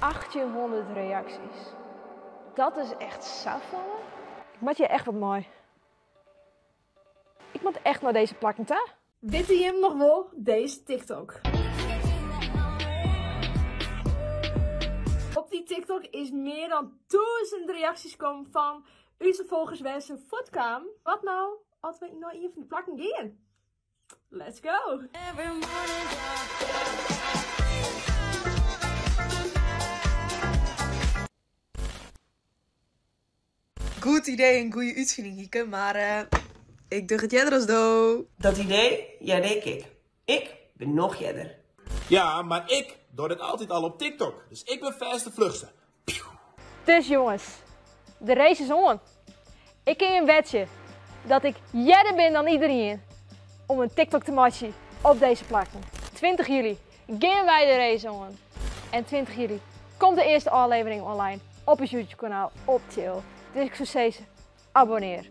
1800 reaksjes. Dat is echt safolle. Ik moat hjir echt wat mei. Ik moat echt nei dizze plakken ta. Witte jim noch wol dizze TikTok? Op dy TikTok is mear dan 1000 reaksjes kommen fan ús folgers wêr't se fuortkamen. Wat no as we nei ien fan de plakken gean? Let's go! Goed idee en goede útfining, Hieke, mar ik doch it earder as do. Dat idee hearde ik ek. Ik bin noch earder. Ja, mar ik doch dit altyd al op TikTok, dus ik bin fêst de fluchste. Dus jonges, de race is oan. Ik kin jim wedzje dat ik earder bin dan iederien om in TikTok te meitsjen op dizze plakken. 20 july gean wy de race oan. En 20 july komt de earste ôflevering online op ús YouTube kanaal op Tsjil. Dus ik soe sizze, abonnear.